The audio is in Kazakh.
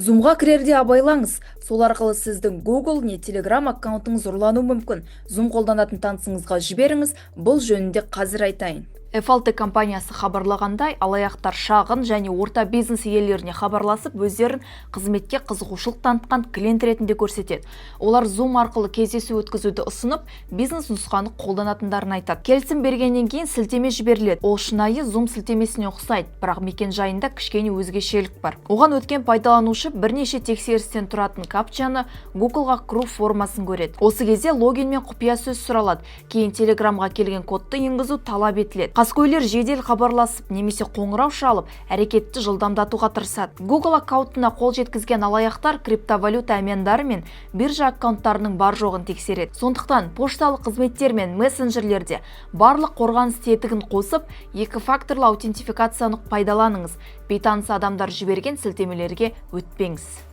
Зумға кірерде абайлаңыз. Сол арқылы сіздің Google не Telegram аккаунтыңыз ұрлануы мүмкін. Zoom қолданатын танысыңызға жіберіңіз. Бұл жөнінде қазір айтайын. F6 компаниясы хабарлағандай, алаяқтар шағын және орта бизнес иелеріне хабарласып, өздерін қызметке қызығушылық танытқан клиент ретінде көрсетеді. Олар Zoom арқылы кездесу өткізуді ұсынып, бизнес нұсқаны қолданатындарын айтады. Келісім бергеннен кейін сілтеме жіберіледі. Ол шынайы Zoom сілтемесіне ұқсайды, бірақ мекен жайында кішкене өзгешелік бар. Оған өткен пайдаланушы бірнеше тексерістен тұратын капчаны, Googleға кіру формасын көреді. Осы кезде логин мен құпия сөз сұралады. Кейін Телеграмға келген кодты енгізу талап етіледі. Қаскөйлер жедел хабарласып немесе қоңырау шалып, әрекетті жылдамдатуға тырысады. Google аккаунтына қол жеткізген алаяқтар криптовалюта әмияндары мен биржа аккаунттарының бар жоғын тексереді. Сондықтан пошталық қызметтер мен мессенджерлерде барлық қорғаныс тетігін қосып, екі факторлы аутентификацияны пайдаланыңыз. Бейтаныс адамдар жіберген сілтемелерге өтпеңіз.